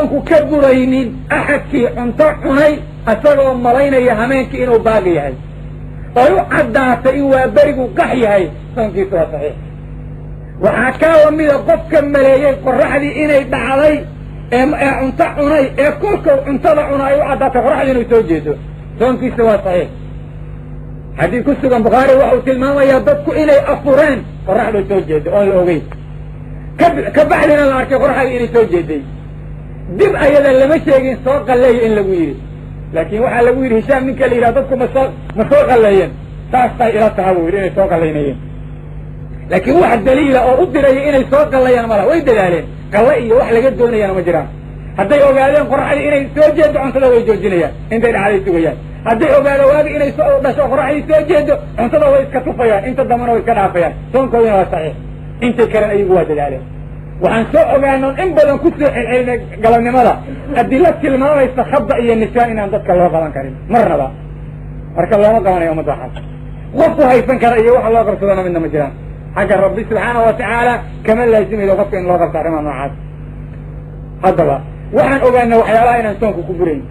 Soonku ka buraynin axadkii cunto cunay isagoo malaynaya hameenkii inuu baaqi yahay, oy u caddaatay in waa berigu qax yahay, soonkiisu waa saxiix. Waxaa kaa lamida qofka maleeyey qoraxdii inay dhacday ee cunto cunay, ee kolkau cuntada cuna ay u caddaatay qoraxdii inuu soo jeedo, soonkiisa waa saxiix. Xadiid ku sugan Bukhaari waxau tilmaamayaa dadku inay afureen qoraxdu soo jeedo oon la ogeyn, ka bacdina la arkay qoraxdii inay soo jeeday. Dib ayada lama sheegin soo qalleeya in lagu yidhi, laakiin waxaa lagu yidhi Hishaam ninka la yidhaha, dadku ma soo qalleeyeen? Saasay ila taha buu yidhi inay soo qallaynayeen, laakiin wax daliila oo u diraya inay soo qallayaan malaha. Way dadaaleen, qalle iyo wax laga doonayana ma jiraan. Hadday ogaadeen qoraxdii inay soo jeedo, cuntada way joojinayaan, intay dhacday sugayaan. Hadday ogaado waagi inay soo dhasho, qoraxdii soo jeedo, cuntada way iska tufayaan, inta dambana way iska dhaafayaan, soonkoodina waa saxiix. Intay kalen ayagu waa dadaaleen. Waxaan soo ogaanoon in badan ku soo celcelinay galabnimada adilo tilmaamaysa khada iyo nisaan inaan dadka loo qaban karin marnaba. Marka looma qabanayo ummadda waxaas, qofku haysan kara iyo waxa loo qabsadona midna ma jiraan. Xagga Rabbi subxaana wa tacaala kama laazimaydo qofka in loo qabto arrimaha noocaas. Haddaba waxaan ogaanay waxyaalaha inaan soonku ku burayn.